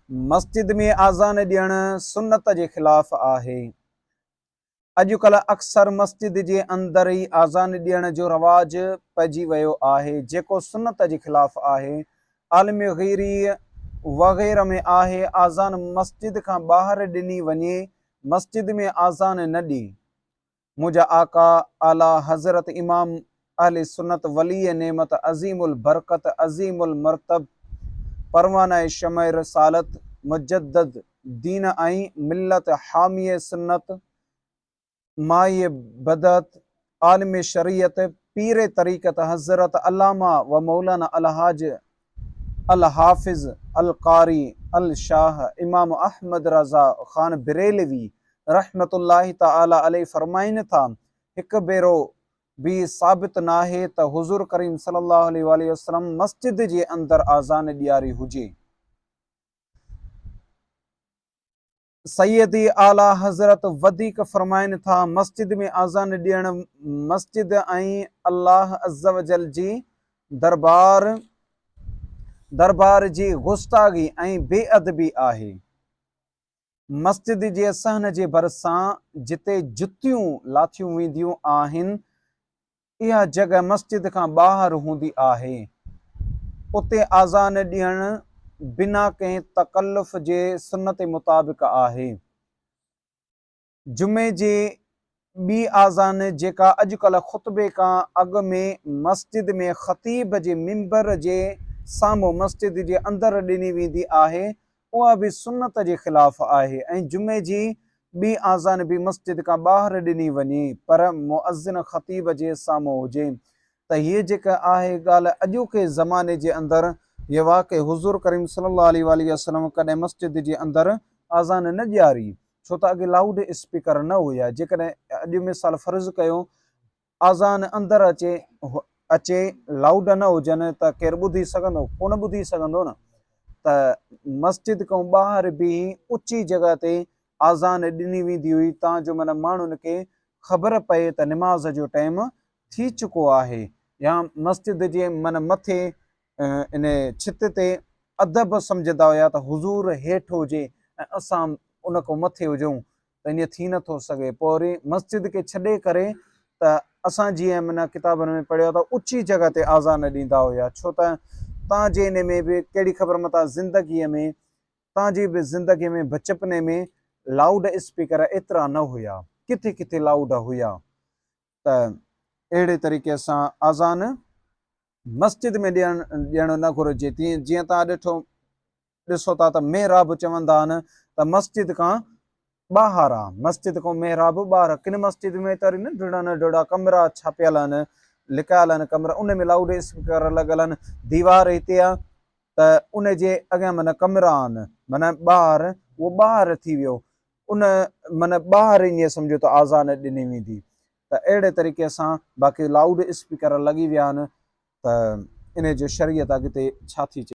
مسجد ۾ آذان ڏيڻ سنت جي خلاف آهي. اڄڪلهه اڪثر مسجد جي اندر ئي آذان ڏيڻ جو رواج پئجي ويو آهي، جيڪو سنت جي خلاف آهي. عالم غيريء وغيره ۾ آهي، آذان مسجد کان ٻاهر ڏني وڃي، مسجد ۾ آذان نه ڏي. منهنجا آقا اعليٰ حضرت امام اهل سنت ولي نعمت عظيم البرڪت عظيم المرتب پروانه شمع رسالت مجدد دين ۽ ملت حامي سنت ماهي بدعت عالم شريعت پير طريقت حضرت علامه و مولانا الحاج الحافظ القاري الشاهه امام احمد رضا خان بريلوي رحمة الله تعالٰي عليه فرمائن ٿا، هڪ ڀيرو به ثابت ناهي ته حضور ڪريم صلي الله عليه واٰله وسلم مسجد جي اندر آذان ڏياري هجي. سيدي اعليٰ حضرت وڌيڪ فرمائن ٿا، مسجد ۾ آذان ڏيڻ مسجد ۽ الله عزّوجلّ جي دربار دربار جي گستاخي ۽ بي ادبي آهي. مسجد جي صحن جي ڀرسان جتي جتيون لاٿيون وينديون آهن، اها جڳهه مسجد کان ٻاهر هوندي آهي. اتي آذان ڏيڻ بنا ڪنهن تڪلف جي سنت مطابق آهي. جمعي جي ٻي آذان جيڪا اڄڪلهه خطبي کان اڳ ۾ مسجد ۾ خطيب جي منبر جي سامهون مسجد جي اندر ڏني ويندي آهي اها به سنت جي خلاف آهي ۽ جمعي جي ٻي آذان به مسجد کان ٻاهر ڏني وڃي پر مؤذن خطيب جي سامهون هجي ته هيء جيڪا آهي ڳالهه اڄوڪي زماني جي اندر هيء واقعي حضور ڪريم صلي الله عليه واٰله وسلم ڪڏهن مسجد جي اندر آذان نه ڏياري ڇو ته اڳي لائوڊ اسپيڪر نه هيا جيڪڏهن اڄ مثال فرض ڪيو آذان اندر اچي اچي لائوڊ نه هجن ته ڪير ٻڌي سگهندو ڪونه ٻڌي سگهندو نه ته مسجد کان ٻاهر بيهي اچي جڳهه تي آذان ڏني ويندي هئي تان جو معنيٰ ماڻهن کي خبر پئي ته نماز جو ٽائيم ٿي چڪو آهي يا مسجد جي معنيٰ مٿي ان ڇت تي ادب سمجهندا هيا ته حضور هيٺ هجي ۽ اسان ان کان مٿي هجون ته ائين ٿي نه ٿو سگهي. پوء وري مسجد کي ڇڏي ڪري ته اسان جيئن معنيٰ ڪتابن ۾ پڙهيو آهي ته اچي جڳهه تي آذان ڏيندا هيا ڇو ته تان جي ان ۾ به ڪهڙي خبر متان زندگيء ۾ تان جي به زندگيء ۾ بچپني ۾ لائوڊ اسپيڪر ايترا نه هيا ڪٿي ڪٿي لائوڊ هيا ته اهڙي طريقي سان آذان مسجد ۾ ڏيڻ ڏيڻ نه گهرجي تيئن جيئن توهان ڏٺو ڏسو ٿا ته محراب چوندا آهن ته مسجد کان ٻاهر آ مسجد کان محراب ٻاهر ڪن مسجد ۾ ته وري ننڍڙا ننڍڙا ڪمرا ڇاپيل آهن لڪايل آهن ڪمرا ان ۾ لائوڊ اسپيڪر لڳل آهن ديوار هتي آ ته ان جي اڳيان معنيٰ ڪمرا آهن معنيٰ ٻاهر اهو ٻاهر ٿي ويو ان معنيٰ ٻاهر ائين سمجهو ته آذان ڏني ويندي ته اهڙي طريقي سان باقي لائوڊ اسپيڪر لڳي ويا آهن ته انهي جو شريعت اڳتي ڇا ٿي چئي.